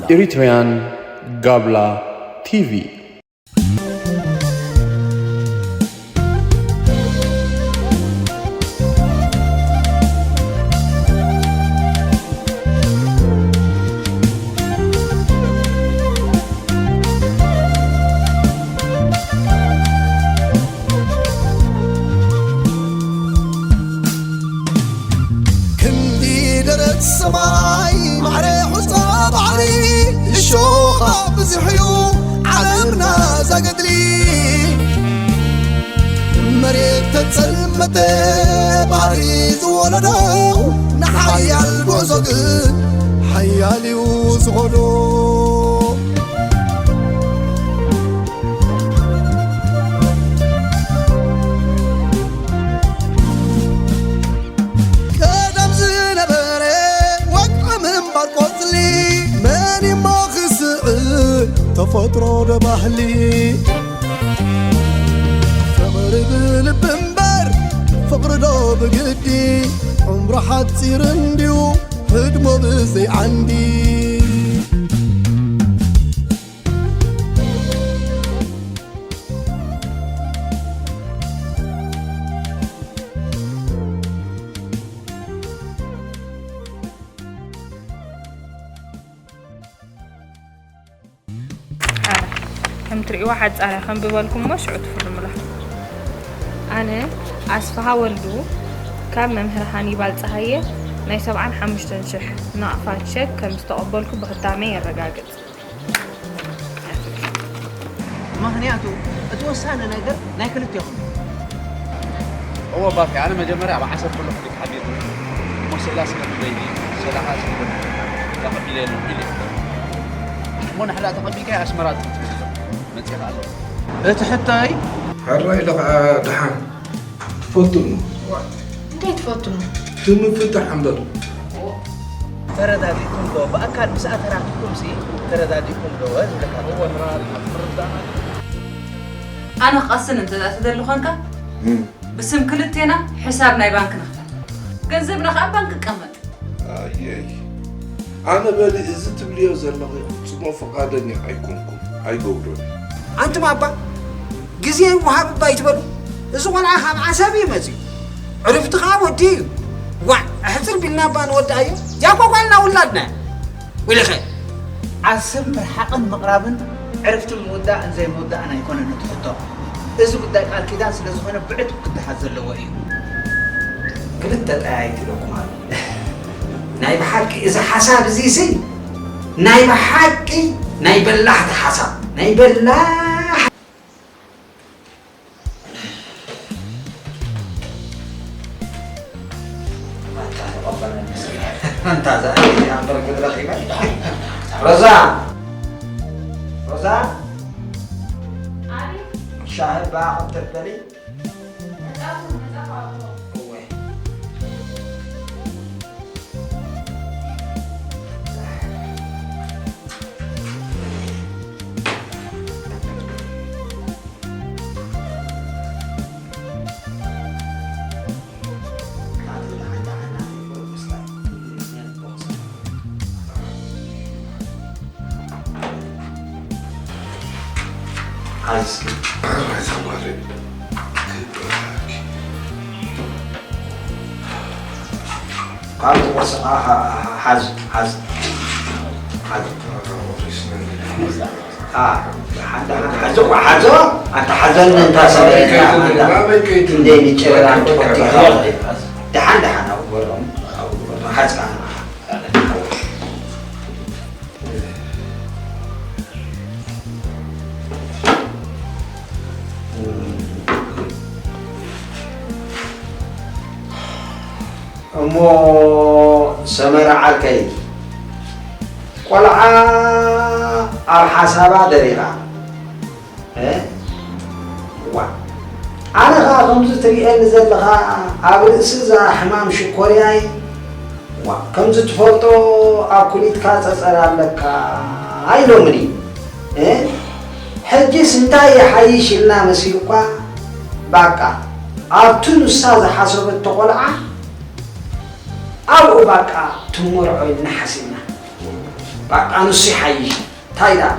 Eritrean Gabla T V. ክንዲ ደረት ሰማይ ማዕረ ሑጻ ባሕሪ እሾኻ ብዙሕ እዩ ዓለምና ዘገድሊ። መሬት ተጸልመተ ባሕሪ ዝወለዶ ንሓያል ጉዕዞ ግን ሓያል እዩ ዝኸዶ። ቀደም ዝነበረ ወግዒ ምንባር ቆጽሊ መን እሞ ክስዕር ተፈጥሮ ዶ ባህሊ? ፍቕሪ ብልቢ እምበር ፍቕሪ ዶ ብግዲ? ዕምሩ ሓጺር እንድዩ ህድሞ ብዘይ ዓንዲ። ኣነ ከም ትርእይዋ ሓጻር እያ ከንብበልኩም እሞ ሽዑ ትፍርሙላ። ኣነ ኣስፍሃ ወልዱ ካብ መምህር ሃኒባል ጸሃየ ናይ ሰብዓን ሓሙሽተን ሽሕ ናቕፋ ቸክ ከም ዝተቐበልኩ ብኽታመይ የረጋግጽ። ምኽንያቱ እቲ ወሳኒ ነገር ናይ ክልቴኹም እዩ። እወ ባፌ፣ ኣነ መጀመርያ ኣብ ዓሰብ ከለኹ ድዩ ተሓቢርኒ እሞ ስእላ ስለ ትደሊ ስእላኻ ስለ ተቐቢለ ኣለኹ ኢለ እየ። እሞ ንሕና ተቐቢልካዮ ኣስመራ ትመጽእ መጺኻ ኣሎ። እቲ ሕቶይ ሕራይ ኢለ ኸዓ ደሓን ትፈትኑ። እንታይ ትፈትኑ? ትምፍታሕ እምበር። ተረዳዲእኩም ዶ? ብኣካል ምስኣ ተራኺብኩም ሲ ተረዳዲእኩም ዶ? ዝብለካ። እወ፣ ተረዳዲእና፣ ተረዳእና። ኣነ ክቐስን እንተ ደኣ ትደሊ ኾንካ፣ እም። ብስም ክልቴና ሕሳብ ናይ ባንክ ንኽፈት። ገንዘብና ኸኣ ኣብ ባንክ ይቀመጥ። ኣየይ፣ ኣነ በሊ እዚ ትብልዮ ዘለኺ ክፍጽሞ ፍቓደኛ ኣይኮንኩን፣ ኣይገብሮን። ኣንቱም ኣባ፣ ግዜ ይወሃብ እባ ኣይትበሉ። እዚ ቖልዓ ካብ ዓሰብ እዩ መጺኡ። ዕርፍቲ ኸኣ ወዲ እዩ። ዋዕ፣ ኣሕጽር ቢልና እባ ንወድኣዮ። እዚኣ እኮ ጓልና ውላድና እያ። ወይለኸ። ዓሰብ ምርሓቕን ምቕራብን ዕርፍቲ ምውዳእን ዘይምውዳእን ኣይኮነን እቲ ሕቶ። እዚ ጉዳይ ቃል ኪዳን ስለ ዝኾነ ብዕቱብ ክተሓዝ ዘለዎ እዩ። ክልተ ጠያይቲ ኢለኩም ኣሎ። ናይ ብሓቂ እዚ ሓሳብ እዚ ሲ ናይ ብሓቂ ናይ በላሕቲ ሓሳብ፣ ናይ በላሕ ኣንታ ተቐበለኒ። ኣንታ እዛ እዚኣ እምበር ግን ረኺበ። ሮዛ! ሮዛ! ኣቤት። ሻሂ እባ ክትበሊ? መጻእኩ፣ መጻእኩ ኣቦ። እወ። ሓዝ እስኪ። ኣረ ተማሪ። ካብ ቁርስኻ ሓ-፣ ሓ-፣ ሓዝ፣ ሓዝ፣ ሓዝ። አ፣ ሓንዳ፣ ሓንዳ፣ ሓዞ፣ ሓዞ፣ ኣንታ ሓዘኒ እንታ ሰበይትና፣ ኣንታ ናበይ ከይዱ? ክንደይ ንጭረራ ናበይ ከይዱ? ንጭቆቲ። ደሓን፣ ደሓን፣ ኣብኡ በሎም፣ ኣብኡ በሎም፣ ሓዝካ። እሞ ሰመረ ዓርከይ፣ ቆልዓ ኣብ ሓሳባ ደሪኻ፣ እ? ዋ፣ ኣነ ኸኣ ከምዚ ትርእየኒ ዘለኻ ኣብ ርእሲ እዛ ሕማም ሽኮርያይ፣ ዋ፣ ከምዚ ትፈልጦ ኣብ ኩሊትካ ጸጸር ኣለካ ኢሎምኒ። እ? ሕጂስ እንታይ ይሓይሽ ኢልና መሲሉኳ፣ ባቃ፣ ኣብቲ ንሳ ዝሓሰበቶ ቆልዓ ኣብኡ ባቃ ትመርዖ ኢልና ሓሲብና። ባቃ ንሱ ይሓይሽ። እንታይ ደኣ?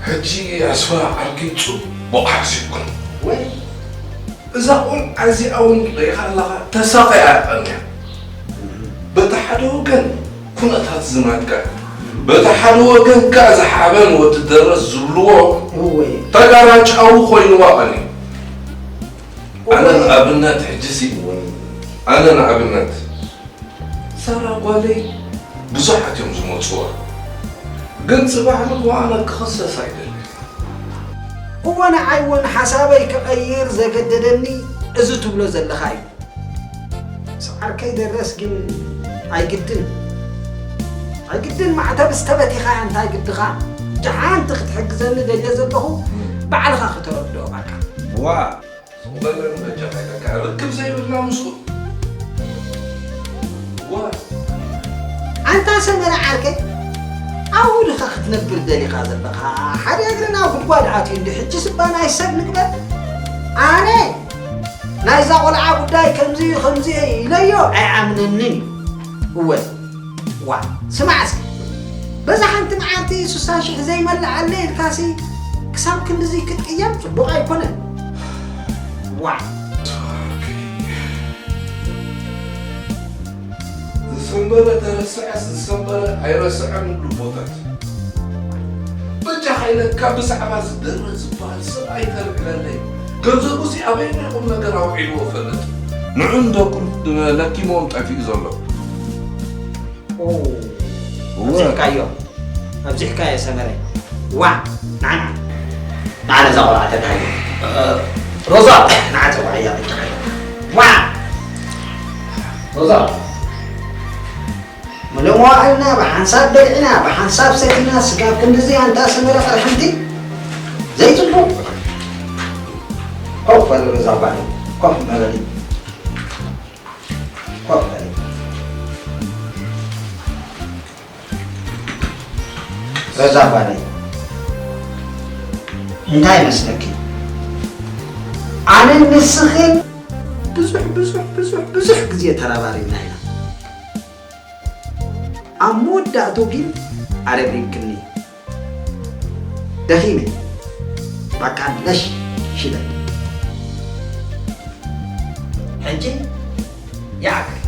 ሕጂ ኣስፋ ዓርከይ ጽቡቕ ሓሲብኩም። ወይ እዛ ቆልዓ እዚኣ እውን ርኢኻ ኣለኻ ተሳቒያ እያ ቀንያ። በቲ ሓደ ወገን ኩነታት ዝናጋ፣ በቲ ሓደ ወገን ከኣ ዝሓበን ወዲ ደረስ ዝብልዎ እወይ ተጋራጫዊ ኮይንዋ ቀንዩ። ኣነ ንኣብነት ሕጂሲ ኣነ ንኣብነት ሳራ ጓለይ ብዙሓት እዮም ዝመፅዋ፣ ግን ፅባሕ ንግሆ ኣነ ክኽሰስ ኣይደልን። እወ ንዓይ እውን ሓሳበይ ክቐይር ዘገደደኒ እዚ ትብሎ ዘለኻ እዩ። ዓርከይ ደረስ ግን ኣይግድን ኣይግድን ማዕተብ ዝተበቲኻ እንታይ ግድኻ? ደሓንቲ ክትሕግዘኒ ደልየ ዘለኹ ባዕልኻ ክተረድኦ ባካ። ዋ ሱቕ በለን በጃኻ ኢለካ ርክብ ዘይብልና ምስኡ። ዋ ኣንታ ሰመረ ዓርከይ ኣብኡ ድኻ ክትነብር ደሊኻ ዘለኻ? ሓደ እግርና ጉድጓድ ኣትዩ እንዲ ሕጂ ስባ ናይ ሰብ ንግበር። ኣነ ናይዛ ቆልዓ ጉዳይ ከምዚ እዩ ከምዚ እየ ኢለዮ ኣይኣምነንን እዩ። እወ ዋ ስማዕ እስኪ በዛ ሓንቲ መዓልቲ ሱሳ ሽሕ ዘይመልኣለይ ኢልካሲ ክሳብ ክንድዚ ክትቅየም ጽቡቕ ኣይኮነን። ዋ ዝሰንበረ ተረስዐስ ዝሰንበረ ኣይረስዐን ይብሉ ኣቦታት። በጃኻ ኢለካ ብዛዕባ እዚ ደረ ዝበሃል ሰብ ኣይተልዕለለይ። ገንዘቡሲ ኣበየናይ ቁም ነገር ኣውዒልዎ ፈልጥ? ንዑ ንደቁ ለኪምዎም ጠፊኡ ዘሎ። ኣብዚሕካዮ ኣብዚሕካዮ ሰመረ ዋ ንዓና ንዓና እዛ ቆልዓ ተካዮ ሮዛ ንዓ ተባዕያ በጃኻ ዋ ሮዛ ሙሉእ መዋዕልና ብሓንሳብ በሊዕና ብሓንሳብ ሰቲና ስጋብ ክንድዚ ኣንታ ሰመረ ቅርሕንቲ ዘይፅቡቕ ኮፍ በል ሮዛ ጓለይ ኮፍ በሊ ኮፍ በሊ ሮዛ ጓለይ እንታይ ይመስለኪ ኣነን ንስኽን ብዙሕ ብዙሕ ብዙሕ ብዙሕ ግዜ ተረባሪብና ኢና ኣብ መወዳእትኡ ግን ኣረብሪብክኒ ደኺመ በቃ ነሽ ሽበል ሕጂ ይኣክል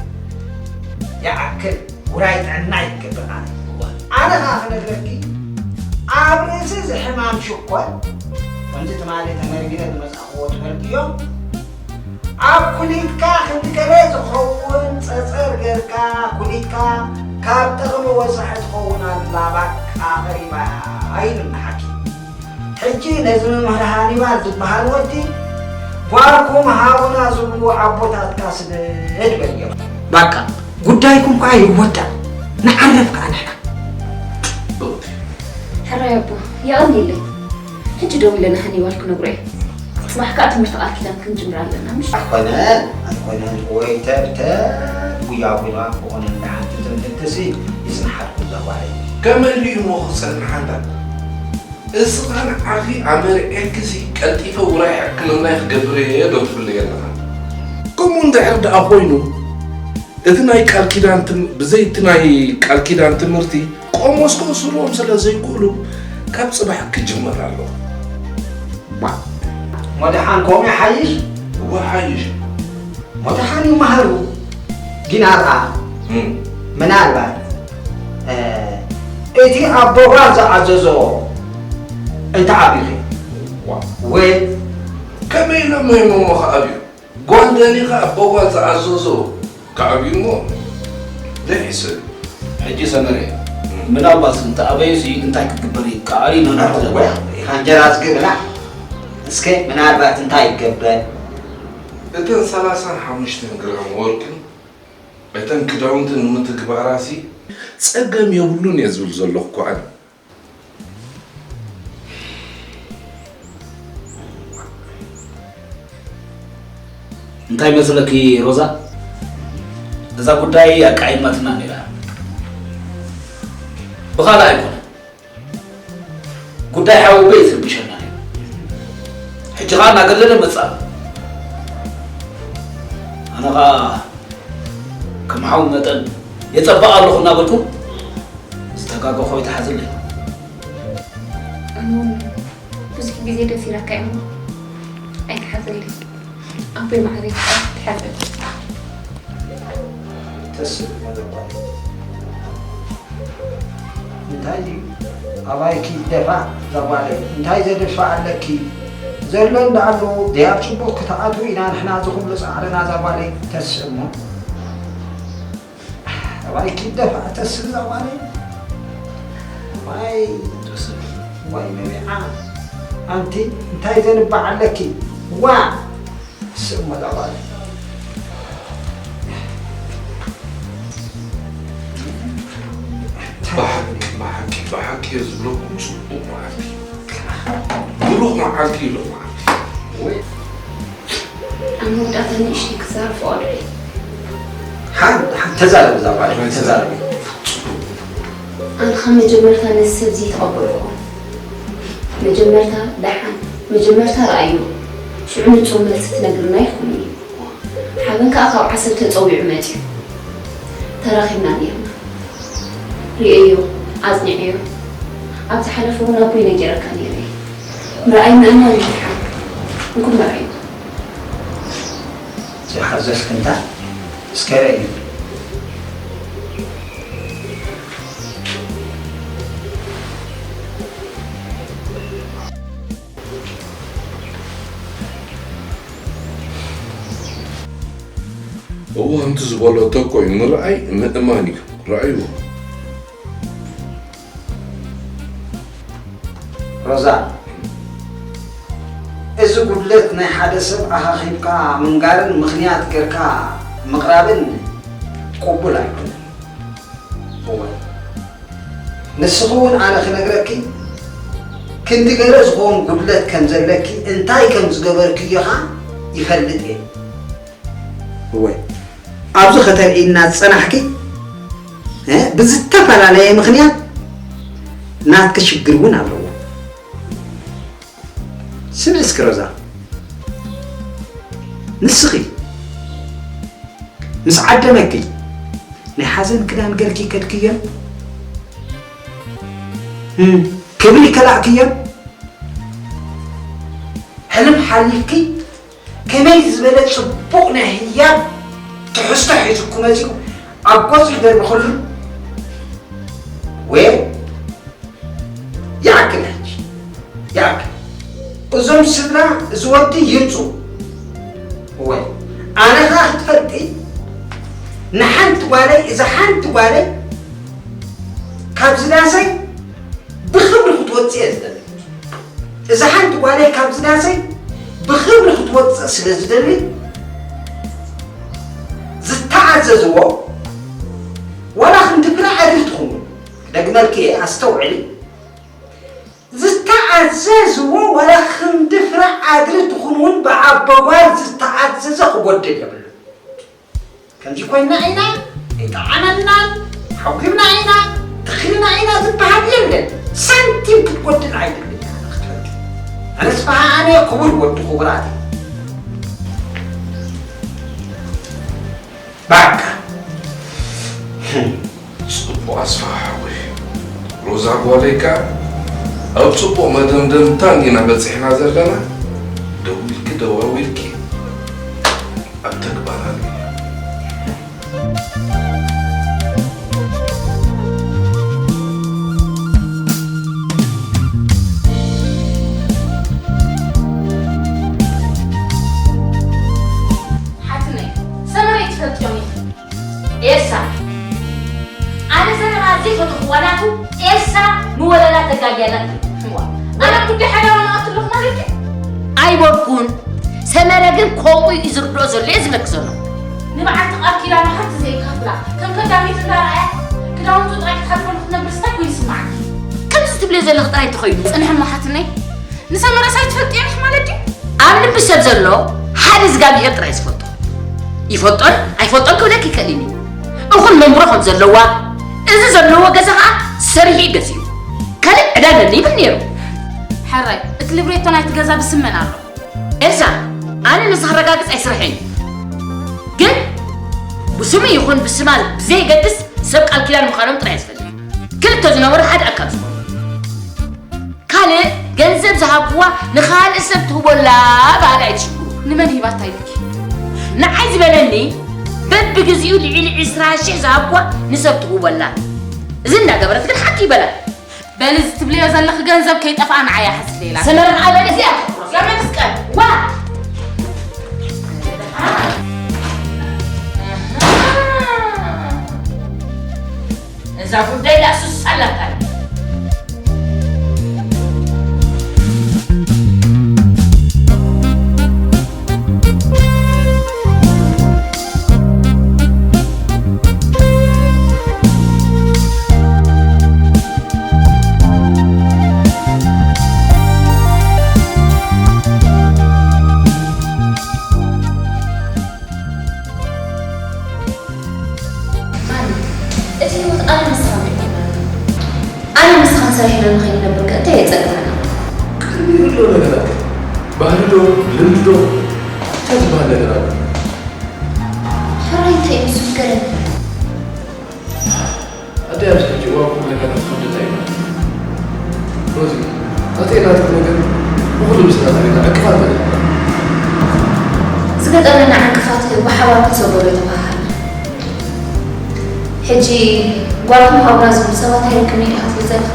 ይኣክል ውራይ ጥዕና ይገብር ኣነ ኣነ ኸዓ ክነግረኪ ኣብ ርእሲ እዚ ሕማም ሽኮር ከምዚ ትማሊ ተመርሚረ ዝመፃእክዎ ትፈልጥዮ ኣብ ኩሊትካ ክንዲ ገለ ዝኸውን ፀፀር ገርካ ኩሊትካ ካብ ጠቕሚ ወፃኢ ትኸውን ኣላ ባቃ ቀሪባ ኢሉና ሓኪም። ሕጂ ነዚ መምህር ሃኒባል ዝበሃል ወዲ ጓልኩም ሃቡና ዝብሉ ኣቦታትካ ስደድ በልዮም። ባቃ ጉዳይኩም ከዓ ይወዳእ ንዓረፍ ከዓ ንሕና። ሕራይ ኣቦ የቐንየለይ። ሕጂ ደዊለ ንሃኒባል ክነግሮ እየ። ፅባሕ ከዓ ትምህርቲ ቃል ኪዳን ክንጅምር ኣለና ምሽ? ኣይኮነን ኣይኮነን ወይ ተብተብ ጉያጉያ ክኾነ እንዳ ሓንቲ ትምህርትሲ ይፅንሓልኩም እዛ ጓለይ። ከመይ ኢሉ እዩ እሞ ክፀንሓ እንዳ እስኻ ንዓኺ ኣመርዕየኪሲ ቀልጢፈ ውራይ ሕክምናይ ክገብር እየ ዶ ትብለይ ኣለኻ? ከምኡ እንድሕር ደኣ ኮይኑ እቲ ናይ ቃል ኪዳን ትም ብዘይ እቲ ናይ ቃል ኪዳን ትምህርቲ ቆሞስ ከእስርዎም ስለ ዘይክእሉ ካብ ጽባሕ ክጅመር ኣለዎ። እሞ ደሓን ከምኡ ይሓይሽ? እወ ሓይሽ። እሞ ደሓን ይመሃሩ። ግን ኣብኣ ምናልባት እቲ ኣቦ ጓል ዝኣዘዞ እንተኣብዩኺ ወይ ከመይ ኢሎም እዮም እሞ ክኣብዩ? ጓል ደሊኻ ኣቦ ጓል ዝኣዘዞ ክኣብዩ እሞ ዘይሕሰብ እዩ። ሕጂ ሰመረ ምናልባት እንተኣበዩሲ እንታይ ክግበር ይከኣል እዩ? መምህር ትዘበያ። ኢኻ እንጀራ ዝግብላ እስከ ምናልባት እንታይ ይገበር? እተን ሰላሳን ሓሙሽተን ግራም ወርቅን እተን ክዳውንትን ንምትግባራሲ ጸገም የብሉን እየ ዝብል ዘለኹ እኮ ኣነ። እንታይ መስለኪ ሮዛ፣ እዛ ጉዳይ ኣቃይማትና ነይራ። ብኻልእ ኣይኮነን፣ ጉዳይ ሓወቦይ ትርብሸና ነይሩ። ሕጂ ኸኣ እናገደደ መጽእ ኣሎ። ኣነ ኸኣ ከም ሓው መጠን የጸብቕ ኣለኹ እናበልኩም ዝተጋገኹ ይትሓዝለይ። እሞ ብዙሕ ግዜ ደፊረካ እሞ ኣይትሓዘለይ። ኣቦይ ማዕረይ ትሓዘለይ። ተስእ መለኳ። እንታይ ድዩ? ኣባይኪ ደፋዕ ዛጓለይ። እንታይ ዘደፋ ኣለኪ? ዘሎ እንዳኣሉ ድያብ ጽቡቕ ክትኣትዉ ኢና ንሕና እዚ ኩሉ ጻዕርና ዛጓለይ። ተስእ እሞ። ኣባይኪ ደፋዕ ተስእ ዛጓለይ። ዋይ፣ ዋይ ነቢዓ። ኣንቲ እንታይ ዘንባዕ ኣለኪ? ዋ! ስም መጣባል። ብሓቂ ብሓቂ ብሓቂ እየ ዝብለኩም፣ ፅቡቕ መዓልቲ እዩ። ብሩኽ መዓልቲ እዩ ሎማዓንቲ። ኣብ መወዳእታ ንእሽተይ ክዛረብ ፍቐዱለይ። ሓ- ሓ- ተዛረብ እዛ ጓል ተዛረብ። ኣነ ካብ መጀመርታ ነዚ ሰብ እዚ ኣይተቐበልኩዎን። መጀመርታ ደሓን፣ መጀመርታ ረኣዮ፣ ሽዑ ንጹር መልሲ ትነግርና ይኸውን እዩ። ሓበን ከኣ ካብ ዓሰብ ተጸዊዑ መጺኡ። ተራኺብና ነይርና። ርእየዮ፣ ኣጽኒዐዮ። ኣብ ዝሓለፈ እውን ኣቦይ ነጊረካ ነይረ እየ። ምርኣይ ምእማን እዩ ደሓን። እንኩም ምርኣዮ። ዝሓዘዝክንታ እስከ ረእዩ። እወ ከምቲ ዝበሎ ተኮይ ምርኣይ ምእማን እዩ። ረኣይዎ። ሮዛ፣ እዚ ጉድለት ናይ ሓደ ሰብ ኣኻኺብካ ምንጋርን ምኽንያት ጌርካ ምቕራብን ቅቡል ኣይኮነን። እወ፣ ንስኺ እውን ኣነ ክነግረኪ ክንዲ ገለ ዝኸውን ጉድለት ከም ዘለኪ እንታይ ከም ዝገበርክዮ ኸኣ ይፈልጥ እየ። እወ፣ ኣብዚ ከተርእይና ዝጸናሕኪ እ ብዝተፈላለየ ምኽንያት ናትኪ ሽግር እውን ኣለዎ። ስምዒ እስኪ ሮዛ፣ ንስኺ ምስ ዓደመኪ ናይ ሓዘን ክዳን ገርኪ ከድክዮን እም፣ ክብሪ ከላእክዮን ሕልም ሓሊፍኪ ከመይ ዝበለ ጽቡቕ ናይ ህያብ ትሕዝቶ ሒዙ ክመጽኡ ኣብ ገጹ ይደርብኸሉ ወይ ይኣክል ሕጂ ይኣክል እዞም ስድራ እዚ ወዲ ይምጹ ወይ ኣነ ኸዓ ክትፈልጢ ንሓንቲ ጓለይ እዛ ሓንቲ ጓለይ ካብዚ ዳሰይ ብኽብሪ ክትወፅእ እየ ዝደሊ እዛ ሓንቲ ጓለይ ካብዚ ዳሰይ ብኽብሪ ክትወፅእ ስለ ዝደሊ ዝተኣዘዝዎ ዋላ ክንዲ ፍረ ዕድል ትኹኑ ክደግመልኪ እየ ኣስተውዕሊ ዝተኣዘዝዎ ዋላ ክንዲ ፍረ ዕድል ትኹን እውን ብኣቦ ጓል ዝተኣዘዘ ክጎድል የብሉ ከምዚ ኮይና ኢና ኣይጠዓመናን ሓጒብና ኢና ተኺልና ኢና ዝበሃል የለን ሳንቲም ክትጎድል ኣይደልን ክትፈልጥ ኣነስ ብሃኣነ ክቡር ወዲ ክቡራት ባካ ፅቡቕ ኣስፋ ሓወይ ሮዛ ጓለይ ከኣ ኣብ ፅቡቕ መደምደምታ ኢና በፂሕና ዘለና ደዊልኪ ደዋዊልኪ ኣብ ተግባር ኣልዕልዮ ሓትነይ ሰመረ ኣይትፈልጥዮን ኢኺ ኤልሳ ኣነ ሰመረ ኣዝየ ፈተኹዋ ናቱ ኤልሳ ንወለላ ተጋግያ ኣላ ትብል ሕዋ ኣነ ኣብ ጉዳይ ሓዳር ኣምኣቱ ኣለኹ ማለት እዩ ኣይበልኩን ሰመረ ግን ከምኡ እዩ ዝርድኦ ዘሎ እየ ዝብለኪ ዘለኹ ንበዓልቲ ቃል ኪዳኑ ሓንቲ ዘይከፍላ ከም ከዳሚት እንዳረኣያ ክዳውንቱ ጥራይ ክትሓልፈሉ ክትነብር ስታይ ኮይኑ ይስምዓኒ ከምዚ ትብልዮ ዘለኺ ጥራይ እንተኾይኑ ጽንሒ እሞ ሓትነይ ንሰመረስ ኣይትፈልጥዮን ኢኺ ማለት ድዩ? ኣብ ልቢ ሰብ ዘሎ ሓደ እግዚኣብሄር ጥራይ ዝፈልጦ። ይፈልጦን ኣይፈልጦን ክብለኪ ይክእል እኒ። እኹል መንብሮ ከም ዘለዋ፣ እዚ ዘለዎ ገዛ ኸዓ ሰሪሑ እዩ ገዚኡ። ካልእ ዕዳ ኣለኒ ይብል ነይሩ። ሕራይ፣ እቲ ልብሬቶ ናይቲ ገዛ ብስመን ኣሎ። ኤልሳ፣ ኣነ ነዚ ከረጋግጽ ኣይስርሐን እዩ። ግን ብስሙ ይኹን ብስማ ብዘይገድስ ሰብ ቃል ኪዳን ምዃኖም ጥራይ የስፈልግ። ክልተ ዝነበሩ ሓደ ኣካል ዝኾኑ። ካልእ ገንዘብ ዝሃብዋ ንኻልእ ሰብ ትህቦላ በሃሊ ኣይትሽግሩ። ንመን ሂባታ ኢልኪ? ንዓይ ዝበለኒ በብግዚኡ ልዕሊ ዕስራ ሽሕ ዝሃብዋ ንሰብ ትህቦላ። እዚ እንዳገበረት ግን ሓቂ ይበላ። በሊ እዚ ትብልዮ ዘለኺ ገንዘብ ከይጠፍኣ ንዓይ እያ ሓስለላ። ሰመረ ንዓይ በሊ እዚኣ። ገመድ እስቀል። ዋ! እዛ ጉዳይ ዳኣ ሱስ ኣላታ። ማሚ፣ እቲ ህይወት ኣነ ንስኻ ምእንቲ ኣነ ንስኻን ሰሪሕና ንኸይንነብር ከ እንታይ የጸግመና? ቅድሚኡ ኣሎ ነገራት። ባህሊ ዶ፣ ልምዲ ዶ፣ እንታይ ዝበሃል ነገር ኣሎ? ሕራይ እንታይ እዩ ንሱ ንገረኒ። ኣደይ ኣብዚ ሕጂ እዋን ኩሉ ነገራት ከብደላ እዩ ማለት እዩ። ሮዚ፣ ናተይ ናትኪ ነገር ብኹሉ ምስላ ተሪና ዕንቅፋት በለ። ዝገጠመና ዕንቅፋት ብሓባር ክንሰግሮ ተባሃሃልና። ሕጂ ጓልኩም ሃቡና ዝብሉ ሰባት ኣይረክብን ኢኻ ትብል ዘለኻ?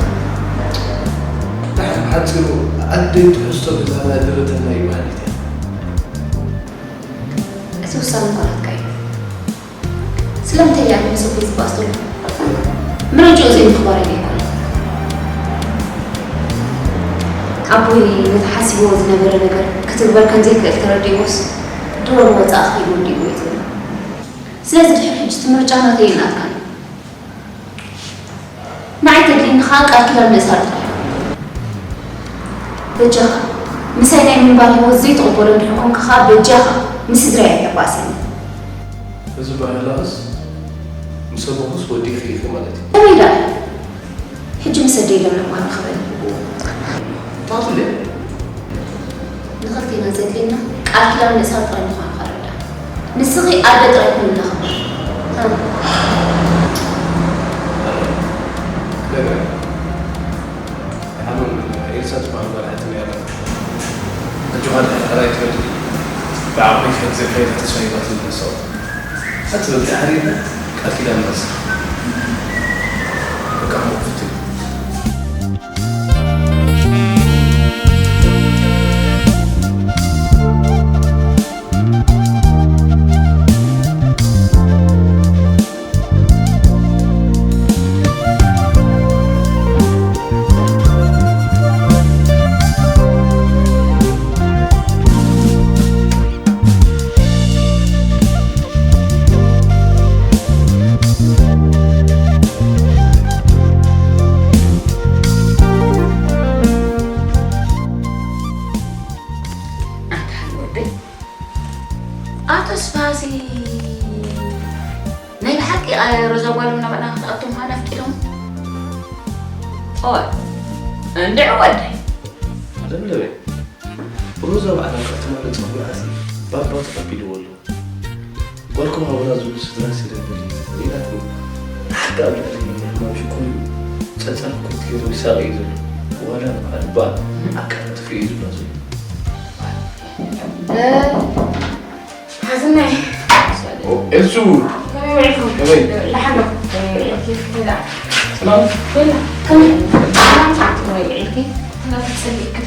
ንሕና ብሓጺሩ ኣደይ ትሕዝቶ ገዛና ድርተና እዩ በሃሊት እያ። እቲ ውሳነ እኳ ናትካ እዩ። ስለምንታይ እያ ንሰብ ዘይትበኣስ ዘሎ? መረጃኡ ዘይምኽባር ኣይኮነን። ኣቦይ ነቲ ሓሲብዎ ዝነበረ ነገር ክትግበር ከም ዘይክእል ተረዲእዎስ፣ ድሮ ንወጻኢ ክኸይድ ወዲእዎ እዩ ትብል። ስለዚ ድሕሪ ሕጂ እቲ ምርጫ ናተይን ናትካን እዩ። ንዓይ ተድልየኒ ከኣ ቃል ኪዳን ምእሳር ጥራይ። በጃኻ፣ ምሳይ ናይ ምንባር ህይወት ዘይትቕበሎ እንድሕር ኮንካ ከኣ በጃኻ፣ ምስ ስድራይ ኣይተባእሰኒ። እዚ ባህላስ ምስ ኣቦኹስ ወዲእኺ ኢኺ ማለት እዩ። ከመይ ደኣ? ሕጂ ምስ ኣደይ ለምለም ከመይ ክበል? ታቱልያ። ንኽልቴና ዘድልየና ቃል ኪዳን ምእሳር ጥራይ ምዃኑ ኸረዳ። ንስኺ ኣደ ጥራይ ኩንና ኸማ። ሃ። ነገር። ሓኑን ኤልሳ ትበሃል ጓል ሓትኒ ኣላ። ኣጆኻ ድሕሪ ሕራይ ትበል። ብዓቕሚ ከም ዘይከይዳ ተስፋ ሂባትኒ ንሳ። ኣትበል ተሓሪርና ቃል ኪዳን ንበጽሕ። በቃ እሞ ክፍትል። ኣንታ ሓደ ወደይ፣ ኣቶ ስፋሲ ናይ ብሓቂ ሮዛ ጓሎም ናባና ክትኣቱ ምዃና ኣፍቂዶም? ኦይ፣ እንድዒ ወደይ። ለምለመይ፣ ሮዛ ባዕላ ካብቲ ማለት ጸጉራሲ ባባ ተቐቢልዎ ኣሎ። ጓልኩም ሃቡና ዝብሉ ስድራ ሲደብል ኢላትኒ። ሓቂ ኣብ ልዕሊ ሕማም ሽኮር እዩ። ጸጸር ኮት ገይሩ ይሳቐ እዩ ዘሎ። ዋላ በዓል በዓል ኣካላት ፍዮ እዩ ዝብላ ዘሎ። እ፣ ሓዝናይ። ኦ፣ ኤልሱ። ከመይ ውዒልኩም? ከመይ? ደሓን ዶ? ከመይ ውዒልኪ? ከመይ ደኣ? ሰላም። ቤላ፣ ከመይ? ሰላም። ከመይ ውዒልኪ? ተናፊ ጸሊእክን።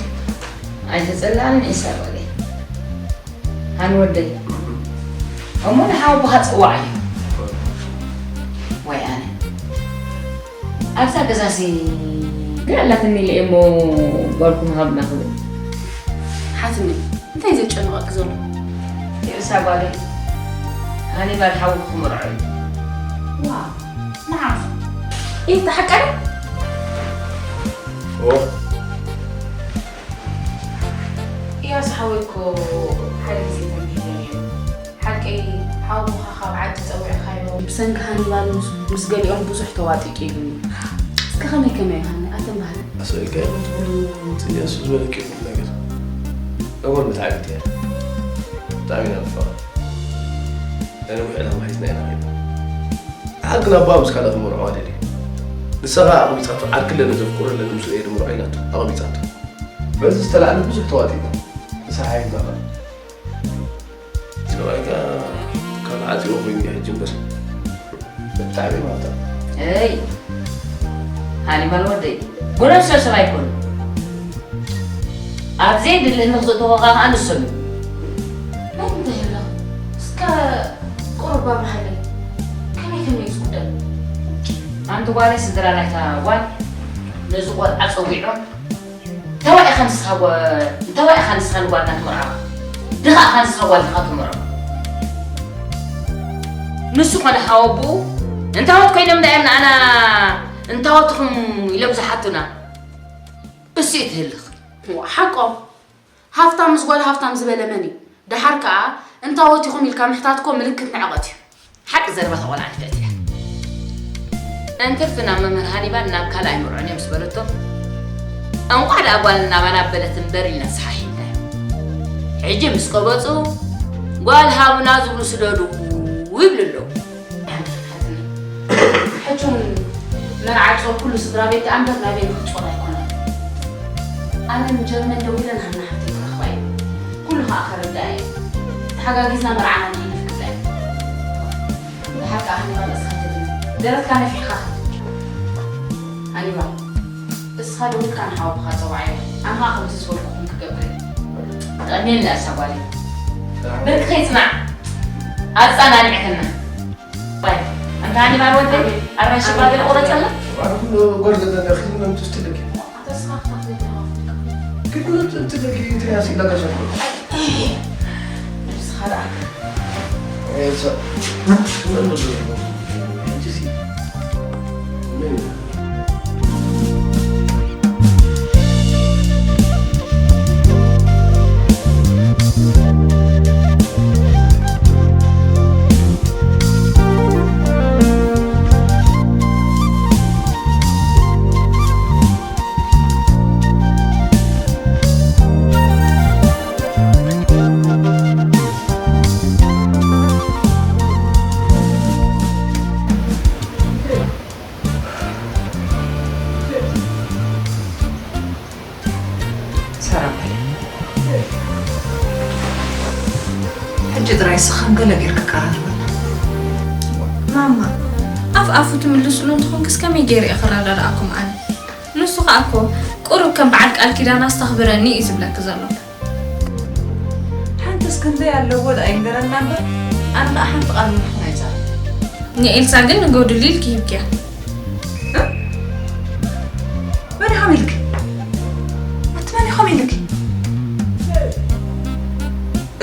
ኣይተጸላእን ኢሳቅ በለይ። ሃኒ ወደይ። እሞ ንሓወቦኻ ጸዋዓዮ። ወይ ኣነ። ኣብዛ ገዛሲ ገለ ኣላትኒ ኢለ እየ እሞ ጓልኩም ሃብና ክብል። ሓትኒ፣ እንታይ ዘጨንቐኪ ዘሎ? ይእሳ ጓለይ። ሃኒባል ሓውኺ ክምርዖ እዩ። ዋው፣ መዓስ? ኢዩ ተሓቀረ? ኦ። ኢያሱ ሓወይ እኮ ሓደ ግዜ ተንቢሁ ነይሩ። ሓቀይ ሓውኻ ካብ ዓዲ ጸዊዕካዮ። ብሰንኪ ሃኒባል ምስ፣ ምስ ገሊኦም ብዙሕ ተዋጢጡ ኢሉኒ። እስከ ከመይ ከመይ ሃኒ ኣተን ባህል? ኣሰሪካ ትብሉ እቲ ኢያሱ ዝበለኪ ኩሉ ነገር። እወ ብጣዕሚ እያ። ብጣዕሚ ኢና ንፋቐር። ናይ ነዊሕ ዕላማ ሒዝና ኢና ኸይድና። ደሓር ግን ኣቦኣ ምስ ካልእ ክመርዖ ኣደልዩ። ንሳ ኸኣ ኣቕቢጻቶ፣ ዓርኪ ኣለኒ ዘፍቅሮ ኣለኒ ምስኡ እየ ድምርዖ ኢላቶ፣ ኣቕቢጻቶ። በዚ ዝተላዕለ ብዙሕ ተዋጢእና። ንሳ ሓይልና ኸኣ። ሰብኣይ ከኣ ካብ ዓጽዮ ኮይኑ እዩ ሕጂ እምበር። ብጣዕሚ ማለት እዩ። እይ፣ ሃኒባል ወደይ፣ ጎነን ሰብ ሰብ ኣይኮኑን። ኣብ ዘየድሊ ንኽዘእትዎ ከኣ ንሶም እዮም። ናይ ምንታይ ኣለኹ? እስከ ቁሩብ ኣብርሃለይ። ከመይ ከመይ እዩ ዝጉዳይ? ኣንቲ ጓለይ፣ ስድራ ናይታ ጓል ነዚ ቆልዓ ጸዊዖም፣ እንተዋይ ኢኻ ንስኻ ጓ-፣ እንተዋይ ኢኻ ንስኻ ንጓልና ትምርዖ? ድኻ ኢኻ ንስኻ ጓልካ ትምርዖ? ንሱ ኾነ ሓወቡኡ እንታወት ኮይኖም ዳ እዮም ንኣና እንታወትኹም ኢሎም ዝሓቱና? እሱ እዩ ትህልኽ። እዋ፣ ሓቆም። ሃፍታም ምስ ጓል ሃፍታም ዝበለ መን እዩ? ደሓር ከኣ እንታወት ኢኹም ኢልካ ምሕታት እኮ ምልክት ንዕቐት እዩ። ሓቂ ዘረባ እታ ቆልዓ ንፍዕቲ እያ። እንትርፊ ናብ መምህር ሃኒባል ናብ ካልኣይ መርዖን እዮም ምስ በለቶ፣ እንቋዕ ደኣ ጓል እናባና በለት እምበር ኢልና ተሓሒልና እዮም። ሕጂ ምስ ቀበጹ ጓል ሃቡና ዝብሉ ስደዱ ይብሉ ኣለዉ። ሓንቲ ክትሓትኒ። ሕጂ እውን መርዓ ጾር ኩሉ ስድራ ቤት ደኣ እምበር ናበይ ንኽጾር ኣይኮነን። ኣነ ንጀርመን ደዊለ ንሃና ሓፍተይ ክረኽባ እየ። ኩሉ ኸኣ ከረድኣ እየ። ተሓጋጊዝና መርዓና ነሕልፍ ክብላ እየ። ደሓር ከኣ ሃኒባል ርእስኻ ተድኒ። ደረትካ ነፊሕካ ኸድ። ሃኒባል፣ እስኻ ደዊልካ ንሓወቦኻ ጸውዓዮ። ኣነ ኸኣ ከምዚ ዝበልኩኹም ክገብር እየ። ጠሜልና እሳ ጓለይ። ብርኪ ከይጽናዕ። ኣጻናኒዕክና። ባይ። ኣንታ ሃኒባል ወደይ፣ ኣራንሺ ባገለ ቁረጸልና። ባዕሉ ኩሉ ጎል ገለ ለኺ ምንም ትስትልኪ። ኣታ እስኻ ክትኣኽለኒ ሃወፍካ። ግን ምንም ትስትልኪ እንትን ያሲላ ከሸኩ። ንስኻ ደኣ። ኤልሳ። ምን ነው? ሕጂ ሲ። ምን? ሰላም በል። ሕጂ ጥራይ ስኽን ገለ ጌርካ ቀራርበና። ማማ፣ ኣፍ ኣፉ ትምልስሉ እንተኾንክስ ከመይ ገይረ እየ ክረዳድኣኩም ኣነ? ንሱ ኸኣ እኮ ቁሩብ ከም በዓል ቃል ኪዳን ኣስተኽብረኒ እዩ ዝብለኪ ዘሎ። ሓንትስ ክንደይ ኣለዎ ደኣ ይንገረና እምበር፣ ኣነ ኸኣ ሓንቲ ቃል ምልክን ኣይዛረብን። ንኤልሳ ግን ንጎድሊ ኢልኪ ሂብኪያ። እ? መን ኢኹም ኢልኪ? ኣቲ መን ኢኹም ኢልኪ?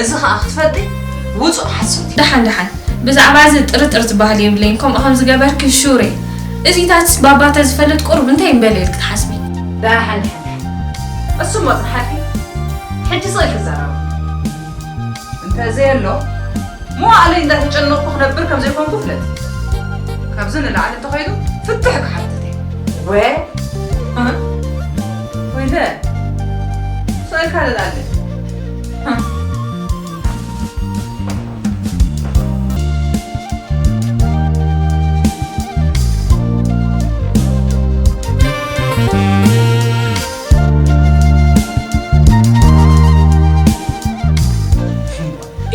እዚ ኸኣ ክትፈልጢ ውጹእ ሓሶት እዩ። ደሓን፣ ደሓን። ብዛዕባ እዚ ጥርጥር ዝበሃል የብለይን። ከምኡ ከም ዝገበርኪ ሹር እየ። እዚታትስ ባባ ተዝፈልጥ ቁሩብ እንታይ ምበለ ኢልኪ ትሓስቢ? ደሓን፣ ደሓን፣ ደሓን። እሱ እሞ ጽንሓልኪ። ሕጂ ስቕ ኢልኪ ዘረባ። እንተ ዘየሎ፣ መዋእለይ እንዳተጨነቕኩ ክነብር ከም ዘይኮንኩ ፍለጢ። ካብዚ ንላዕሊ እንተኸይዱ ፍትሕ ክሓትት እየ። ወ-፣ እ? ወይለ፣ ስቕ ኢልካ ደልኣለ። እ?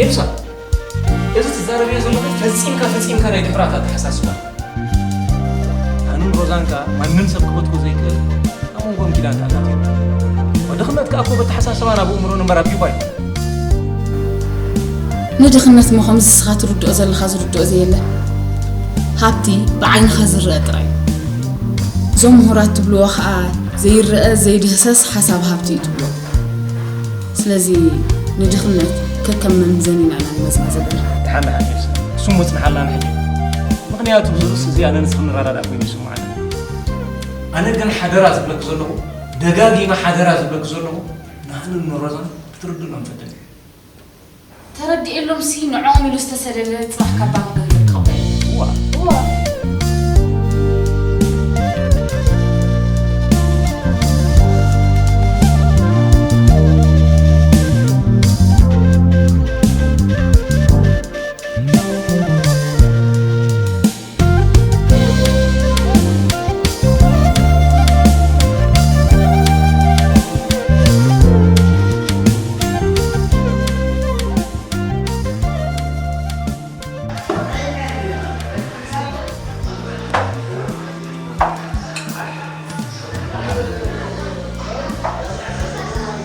ኤልሳ፣ እዚ ትዛረብዮ ዘለኺ ፈጺምካ፣ ፈጺምካ ናይ ድሑራት ኣተሓሳስባ። ኣነን ሮዛን ከኣ ማንም ሰብ ክበትኮ ዘይክእል ኣብ መንጎኦም ኪዳን ተኣታትዩ። ድኽነት ከኣ እኮ በተሓሳስባን ኣብ ኣእምሮን እምበር ኣብ ጅባ ኣይኮነን። ንድኽነት እሞ ከምዚ እስኻ ትርድኦ ዘለኻ ዝርድኦ ዘየለ። ሃብቲ ብዓይንኻ ዝረኣ ጥራይ እዩ። እዞም ምሁራት ትብልዎ ኸኣ ዘይረኣ ዘይድህሰስ ሓሳብ ሃብቲ እዩ ትብሎ። ስለዚ ንድኽነት ከከም መምዘኒና ኢና ንመዝና ዘለና። ደሓን ደሓን ኤልሳ፣ እሱ እሞ ጽንሓልና ንሕጂ። ምኽንያቱ እዚ ርእሲ እዚ ኣነ ንስኺ ንረዳዳእ ኮይኑ ይስምዓኒ። ኣነ ግን ሓደራ ዝብለኪ ዘለኹ፣ ደጋጊመ ሓደራ ዝብለኪ ዘለኹ፣ ንዓንን ንሮዛን ክትርድእሎም ፈትን እዩ። ተረዲኤሎምሲ ንዕኦም ኢሉ ዝተሰደደ ጽባሕ ካባ ክገብር ክቕበል። እዋ፣ እዋ።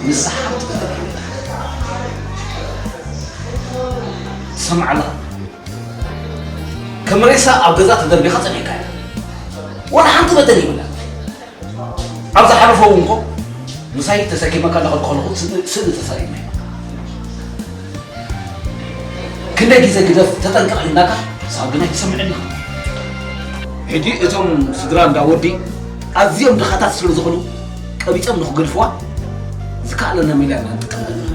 ንስሓ ትገብር ትሰምዓላ። ከም ሬሳ ኣብ ገዛ ተደርቢኻ ጸኒሕካ ኢኻ። ዋላ ሓንቲ በደል የብላ። ኣብ ዝሓለፈ እውን እኮ ምሳይ ተሰኪመካ እናኸድኩ ከለኹ ስእሊ፣ ስእሊ ተሳኢልና ኢና። ክንደይ ግዜ ግደፍ፣ ተጠንቀቕ ኢልናካ፣ ሳብ ግን ኣይትሰምዕን ኢኻ። ሕጂ እቶም ስድራ እንዳ ወዲ ኣዝዮም ድኻታት ስለ ዝኾኑ፣ ቀቢጾም ንኽገድፍዋ ዝከኣለና ሜላ ኢና ንጥቀም ዘለና።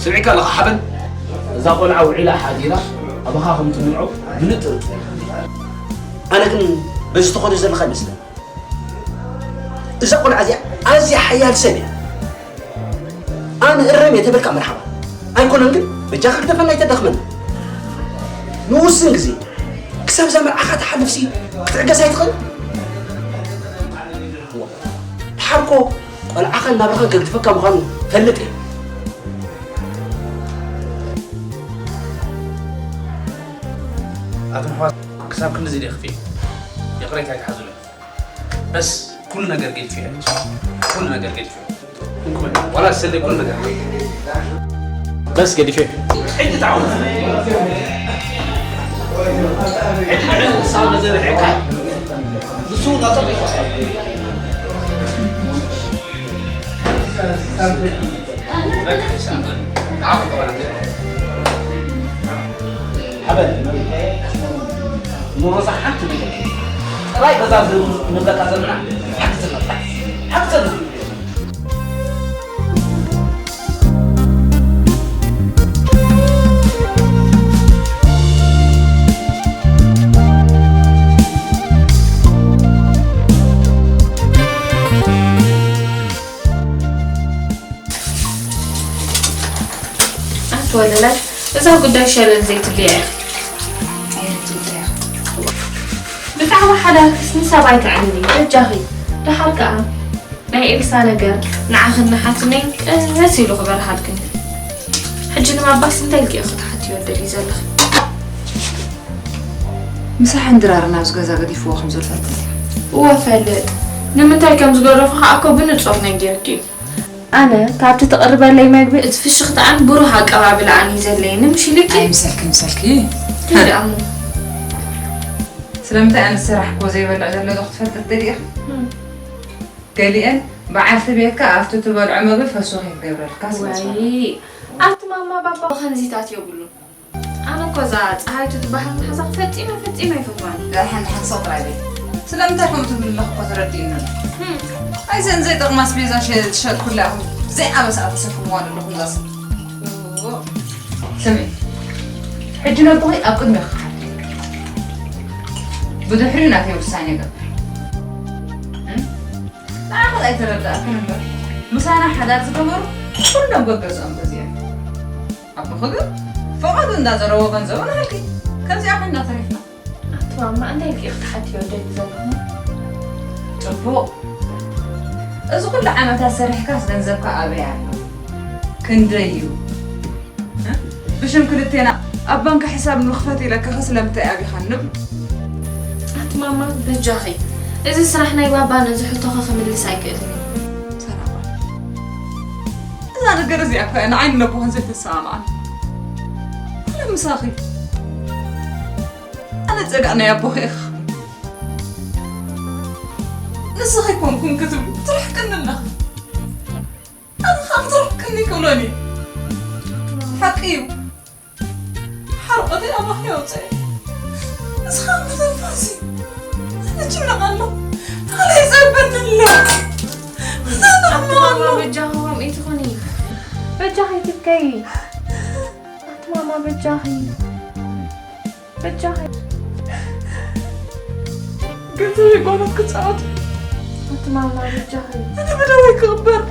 ስምዒካ ኣለኻ ሓበን? እዛ ቆልዓ ውዒላ ሓዲራ ኣባኻ ከም ትምንዖ ብንጥርጥር። ኣነ ግን በዚ ትኸዶ ዘለኻ ይመስለኒ። እዛ ቆልዓ እዚኣ ኣዝያ ሓያል ሰብ እያ። ኣነ እረም እየ ተበልካ መርሓባ። ኣይኮነን ግን በጃኻ ግደፈና ኣይተዳኽመና። ንውስን ግዜ ክሳብ እዛ መርዓኻ ትሓልፍሲ ክትዕገስ ኣይትኽእል? ድሓርኮ ቆልዓኻን ናብራኻን ከግድፈካ ምዃኑ ፈልጥ እየ። ኣቶ ምሕዋት ክሳብ ክንድዚ ድየ ክፍእ? ይቕሬታ ኣይትሓዙለይ። በስ ኩሉ ነገር ገዲፈዮ። ኩሉ ነገር ገዲፈዮ። ዋላ ሰለይ ኩሉ ነገር። በስ ገዲፈዮ። ሕጂ ተዓወት። ሕጂ ንዕኡ ንስኻ መዘርሒካ ንሱ ናጸር ይኸሳል። ሓበን ንሮዛ ሓንቲ ነገር ጥራይ በዛ ንብለካ ዘለና ሓግዝና ጥራሕ ሓግዘና። ኣቲ ወለላይ፣ እዛ ጉዳይ ሸለል ዘይትብልያ ኢኺ። ኣየነይቲ ጉዳይ ኢኻ? ብዛዕባ ሓዳርክስ ንሰብ ኣይተዕልሊ በጃኺ። ደሓር ከኣ ናይ ኤልሳ ነገር ንዓኽን ንሓትነይ ቀስ ኢሉ ክበርሃልክን። ሕጂ ንባባስ እንታይ ኢልኪ ኢኺ ክትሓትዮ ትደልዪ ዘለኺ? ምሳሕን ድራርን ኣብዚ ገዛ ገዲፍዎ ከም ዘሎ ኣይትፈልጥን ዲኺ? እወ እፈልጥ። ንምንታይ ከም ዝገደፎ ከኣ እኮ ብንጹር ነጊሩኪ እዩ። ኣነ ካብቲ ትቕርበለይ መግቢ እቲ ፍሽኽታኣን ብሩህ ኣቀባብላኣን እዩ ዘለኒ። ምሽ ኢሉኪ? ኣይምሰልኪ፣ ምሰልኪ። እንታይ ደኣ እሞ? ስለምንታይ ኣነ ዝሰራሕክዎ ዘይበልዕ ዘሎ ዶ ክትፈልጢ ትደልዪ ኢኺ? እም። ገሊኤን በዓልቲ ቤትካ ኣብቲ ትበልዖ መግቢ ፈሱህ እየ ክገብረልካ ስለ ዝኾነ። ዋይ፣ ኣቲ ማማ ባባ ከምዚታት የብሉን። ኣነ እኮ እዛ ጸሃይቱ ትበሃል መሓዛኺ ፈጺመ፣ ፈጺመ ኣይፈትዋን። ደሓን፣ ደሓን፣ ስቕ ጥራይ በይ። ስለምንታይ ከምኡ ትብሊ ኣለኺ እኮ ተረዲእኒ ኣሎ። ህም። ኣይዘን ዘይጠቕማ ኣስቤዛ ሸ-፣ ትሸጥኩላ ኢኹም። ዘይኣበስኣ ተሰክምዋ ዘለኹም እዛ ሰብ። ኦ። ስምዒ፣ ሕጂ ነቦኺ ኣብ ቅድሜኺ ክሓልፍ። ብድሕሪኡ ናተይ ውሳኔ ገብር። እም? ንዓኺ ኣይተረድኣክን እምበር፣ ምሳና ሓዳር ዝገበሩ ኩሎም ገገዝኦም ገዚኦም። ኣቦኺ ግን ፈቐዱ እንዳዘረዎ ገንዘቡ ንሃልኪ። ከምዚኣ ኮይንና ተሪፍና። ኣቲ ማማ፣ እንታይ ኢልኪ ኢኺ ክትሓትዮ ትደልዪ ዘለኺ? ጽቡቕ። እዚ ኩሉ ዓመታት ሰሪሕካስ ገንዘብካ ኣበይ ኣሎ? ክንደይ እዩ? እ? ብሽም ክልቴና ኣብ ባንክ ሕሳብ ንምኽፈት ኢለኪ ኸ ስለምንታይ ኣቢኻ ንብል? ኣቲ ማማ፣ በጃኺ። እዚ ስራሕ ናይ ባባ ነዚ ሕቶኺ ክምልስ ኣይክእልን እዩ። ሰራቕ። እዛ ነገር እዚኣ እኮ እያ ንዓይን ነቦኽን ዘይተሰማምዓና። ኣነ ምሳኺ። ኣነ ጸጋእ ናይ ኣቦኺ ኢኺ። ንስኺ ኣይኮንኩን ክትብሊ ትርሕቅኒ ኣለኺ። ኣነ ኸኣ ክትርሕቅኒ ክብሎን እየ። ሓቂ እዩ። ሓርቆተይ ኣባኺ ኣውፅኤ። ንስኻ ክትንፋሲ። ኣነ ጭነቕ ኣሎ። ተኽለ ይፀበኒ ኣሎ። ተናዕሞ ኣሎ። በጃኺ ከምኡ ኣይትኹኒ። በጃኺ ኣይትብከዪ። ኣቲ ማማ በጃኺ። በጃኺ። ገንዘበይ ጓኖት ክጻወት። ኣቲ ማማ በጃኺ። ኣነ ብደወይ ክቕበር።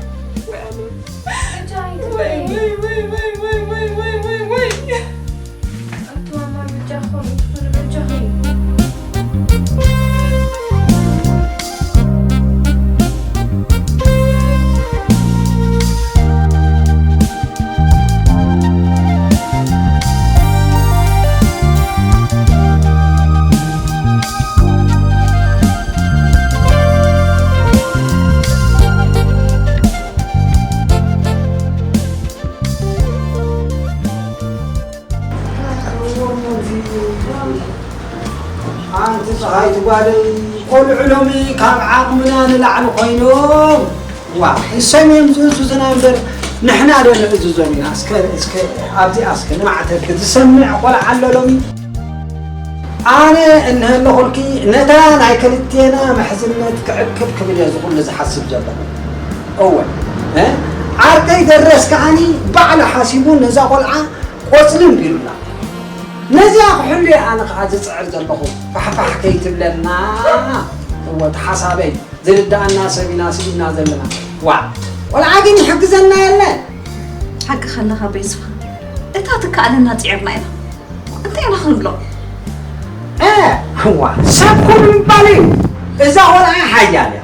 በጃኺ ወይ፣ ትበይ። ወይ፣ ወይ፣ ወይ። ኣቲ ማማ ኣንቲ ፀሃይቲ ጓለይ፣ ቆልዑ ሎሚ ካብ ዓቕምና ንላዕሊ ኮይኖም። ዋ፣ ንሶም እዮም ዝእዝዙና እምበር ንሕና ዶ ንእዝዞም ኢና? እስከ፣ እስከ ኣብዚኣ እስከ ንማዕተብኪ ዝሰምዕ ቆልዓ ኣሎ ሎሚ? ኣነ እንሀለኹልኪ ነታ ናይ ክልቴና ምሕዝነት ክዕቅብ ክብል እየ ዝኹሉ ዝሓስብ ዘለኹ። እወ፣ እ? ዓርከይ ደረስ ከዓኒ ባዕሉ ሓሲቡ ነዛ ቆልዓ ቆጽሊ እምቢሩላ። ነዚኣ ክሕሉ እየ ኣነ ከኣ ዝጽዕር ዘለኹ። ፋሕፋሕ ከይትብለና። እወ፣ እቲ ሓሳበይ ዝርድኣና ሰብ ኢና ስኢንና ዘለና። ዋ፣ ቆልዓ ግን ይሕግዘና የለን። ሓቅኻ ኣለኻ ቤዝፋ። እታ ትከኣለና ጽዒርና ኢና። እንታይ ኢና ክንብሎ? እ፣ እዋ፣ ሰብ ኩሉ ምባል እዩ። እዛ ቆልዓ ሓያል እያ።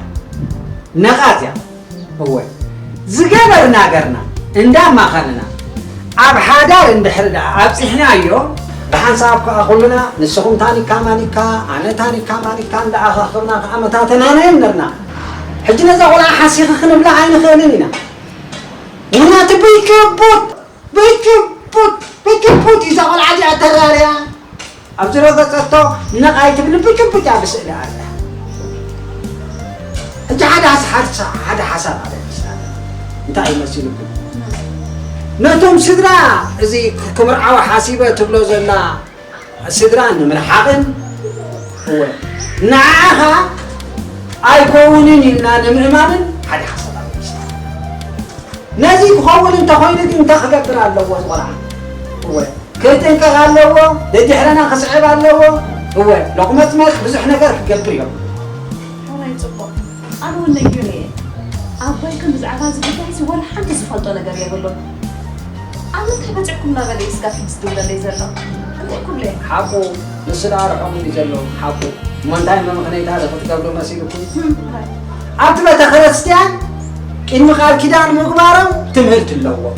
ነቓጽ እያ። እወ፣ ዝገበርና ገርና እንዳማኸንና ኣብ ሓዳር እንድሕር ደኣ ኣብጺሕናዮ፣ ብሓንሳብ ከኣ ኩልና ንስኹም ታኒካ ማኒካ፣ ኣነ ታኒካ ማኒካ እንዳኣኻኸብና ከኣ መታተናና እዮም ነርና። ሕጂ ነዛ ቆልዓ ሓሲኺ ክንብላ ኣይንኽእልን ኢና። ምኽንያቱ ብይክቡት፣ ብይክቡት፣ ብይክቡት እዩ እዛ ቆልዓ እዚኣ ተራርያ። ኣብዚ ረገጸቶ ነቕ ኣይትብልን፣ ብጭብጫ ብስእሊ ኣላ። ሕጂ ሓደ ሓስ-፣ ሓደ ሓሳብ ኣለ። እንታይ እዩ መሲልኩም? ነቶም ስድራ፣ እዚ ክምርዓው ሓሲበ ትብሎ ዘላ ስድራ ንምርሓቕን፣ እወ፣ ንዓኻ ኣይከውንን ኢልና ንምእማንን ሓደ ሓሳብ ኣለ። ነዚ ክኸውን እንተኾይኑ ግን እንታይ ክገብር ኣለዎ? እዚ ቆልዓ፣ እወ፣ ክጥንቀቕ ኣለዎ። ደድሕረና ክስዕብ ኣለዎ። እወ፣ ሎቕመጽመጽ ብዙሕ ነገር ክገብር እዮም። ሕራይ ጽቡቕ። ኣነ እውን ነጊሩኒ እየ። ኣቦይ ግን ብዛዕባ እዚ ጉዳይ እዚ ወላ ሓንቲ ዝፈልጦ ነገር የብሉን። ኣብ ምንታይ በጺሕኩም እናበለ እዩ ስጋብ ሕጂ ዝድውለለይ ዘሎ? እንታይ ክብሎ እየ? ሓቁ፣ ንሱ ደኣ ርሑቕ እዩ ዘሎ፣ ሓቁ። እሞ እንታይ መምኽነይታ ዶ ክትገብሩ መሲልኩም? ህም፣ ሕራይ። ኣብቲ ቤተ ክርስቲያን ቅድሚ ቃል ኪዳን ምግባሮም ትምህርቲ ኣለዎም።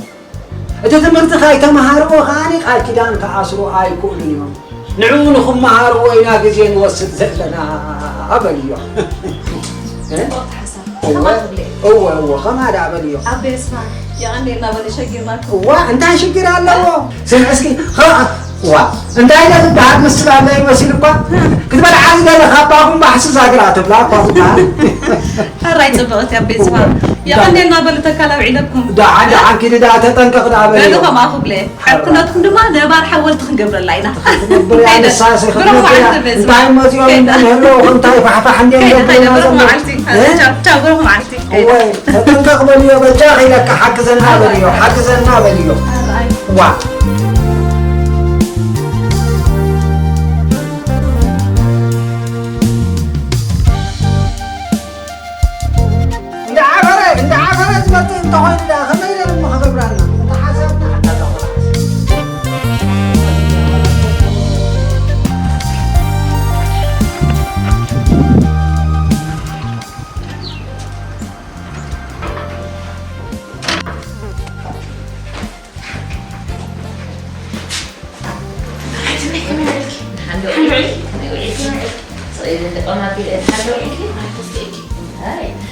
እቲ ትምህርቲ ከይተምሃርዎ ከኣ ቃል ኪዳን ክኣስሩ ኣይክእሉን እዮም። ንዕኡ ንኽመሃርዎ ኢና ግዜ ንወስድ ዘለና በልዮ። እ? ጽቡቕ ሓሳብ። እወ፣ ከማን ትብሊ? እወ፣ እወ፣ ከማ ደኣ በልዮ። ኣቤ እስማ፣ የቐንየልና በሊ፣ ሸጊርናኩም። እዋ፣ እንታይ ሽግር ኣለዎ? ስምዒ እስኪ፣ ኸ-፣ ዋ፣ እንታይ ኢለ ዝበሃል ምስላ ኣለይ መሲሉ እኳ፣ ክትበልዓ ዝደለኻ እባ ጉምባሕ ስዛ ግራ ትብላ እኳ ዝበሃል። ሕራይ ጽብቕቲ ኣቤ እስማ፣ እዋ። የቐንየልና በሉ፣ ተካል ኣውዒለኩም። ደሓን፣ ደሓን ኪዲ ደኣ ተጠንቀቕ ደኣ በልዮ። በሉ ከምኣ ክብለ። ኣብ ኩነትኩም ድማ ነባር ሓወልቲ ክንገብረላ ኢና። ክትነብር እያ ከይደ። ንሳ፣ ሲ-፣ ብሩኽ ክትነብር እያ። መዓልቲ ቤዛ። እንታይ እሞ እዚኦም ከይደ። እንተንህልዉ፣ እንታይ ፋሕፋሕ እንድዮም ከይደ፣ ዘብሉና ከይደ፣ ብሩኽ ዘለዉ? መዓልቲ። እ? ቻው፣ ቻው፣ ብሩኽ መዓልቲ። ከይደ። እወ፣ ተጠንቀቕ በልዮ፣ በጃ ከይለካ ሓግዘና በልዮ፣ ሓግዘና በልዮ። ኣይ። ዋ። እንዳዓፈረ፣ እንዳዓፈረ ዝመጽእ እንተኾይኑ ደኣ ከመይ ኢለ እሞ ክገብረልና? እንተ ሓሳብና ኣታ ተኾናስ።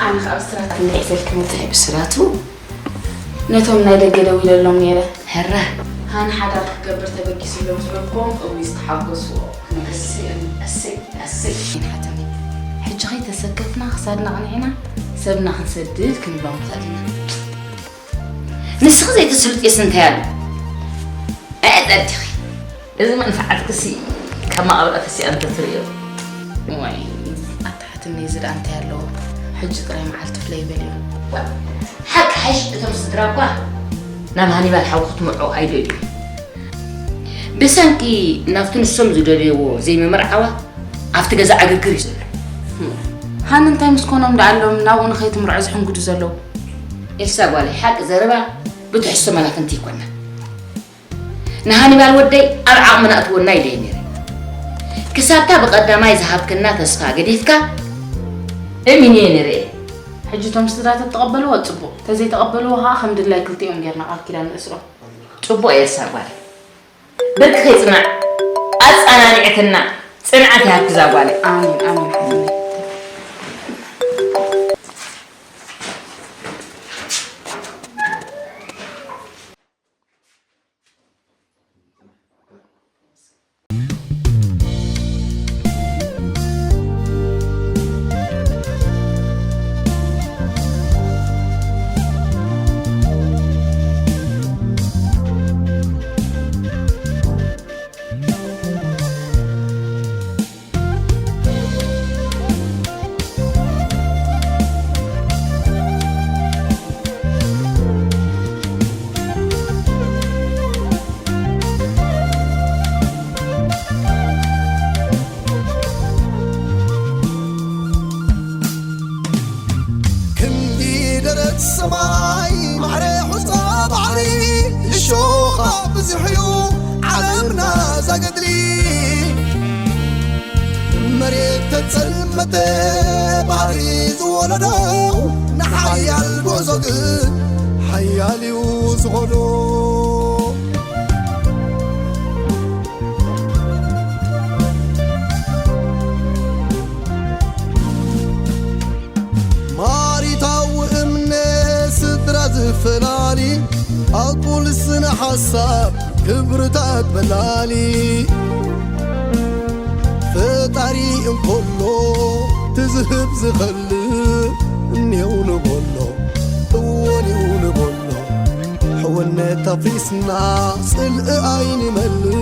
ኣነ ኸኣ ብስራት እንድዒ ዘልክም እንታይ ብስራቱ ነቶም ናይ ደገ ደዊለሎም ነይረ። ሕራ። ሃኒ ሓዳር ክትገብር ተበጊስሎም ዝበልክዎም እውይ ዝተሓጎስዎ። እሰይ፣ እሰይ፣ እሰይ። ይንሓተኒ። ሕጂ ኸይተሰከፍና ክሳድና ኣቕኒዕና ሰብና ክንሰድድ ክንብሎም ንኽእል ኢና። ንስኺ ዘይትስልጥየስ እንታይ ኣሎ? ኣየጸድኺ። እዚ መንፍዓትክሲ ካብ መቓብራ ተሲኣ እንተትርእዮ። ዋይ፣ ኣታ ሓትነይ እዚ ደኣ እንታይ ኣለዎ? ሕጂ ጥራይ መዓልቲ ፍለይ በልዮ። ዋ፣ ሓቂ ሓይሽ እቶም ስድራ እኳ ናብ ሃኒባል ሓው ክትምርዖ ኣይደልዩ። ብሰንኪ ናብቲ ንሶም ዝደልይዎ ዘይምምርዓዋ ኣብቲ ገዛ ዕግርግር እዩ ዘሎ። ሃኒ እንታይ ምስ ኮኖም ደኣ ኣሎም ናብኡ ንኸይትምርዖ ዝሕንግዱ ዘለዉ? ኤልሳ ጓለይ፣ ሓቂ ዘረባ ብትሕዝቶ መላፍንቲ ይኮና። ንሃኒባል ወደይ ኣብ ዓቕሚ ነእትወና ኢለየ ነይረ። ክሳብታ ብቐዳማይ ዝሃብክና ተስፋ ገዲፍካ እሚን እየ ንርኢ። ሕጂ እቶም ስድራ ተተቐበልዎ ጽቡቕ፣ ተዘይተቐበልዎ ከኣ ከም ድላይ ክልቲኦም ጌርና ቃል ኪዳን ንእስሮ። ጽቡቕ እየ እሳ ጓል። ብርክኺ ጽናዕ፣ ኣጸናኒዕክና፣ ጽንዓት ይሃብኪ እዛ ጓለይ። ኣሜን፣ ኣሜን፣ ኣሜን። ክንዲ ደረት ሰማይ ማዕረ ሑጻ ባሕሪ እሾኻ ብዙሕ እዩ ዓለምና ዛገድሊ። መሬት ተጸልመተ ባሕሪ ዝወለዶ ንሓያል ጉዕዞ ግን ሓያል እዩ ዝኾዶ። ማሪታዊ እምነ ስድራ ዝፈላሊ ኣቁል ስነ ሓሳብ ክብርታት በላሊ ፈጣሪ እንኮሎ ትዝህብ ዝኸልእ እኔው ንበሎ እወኔው ንበሎ ሕውነት ኣፍሪስና ጽልኢ ኣይንመልእ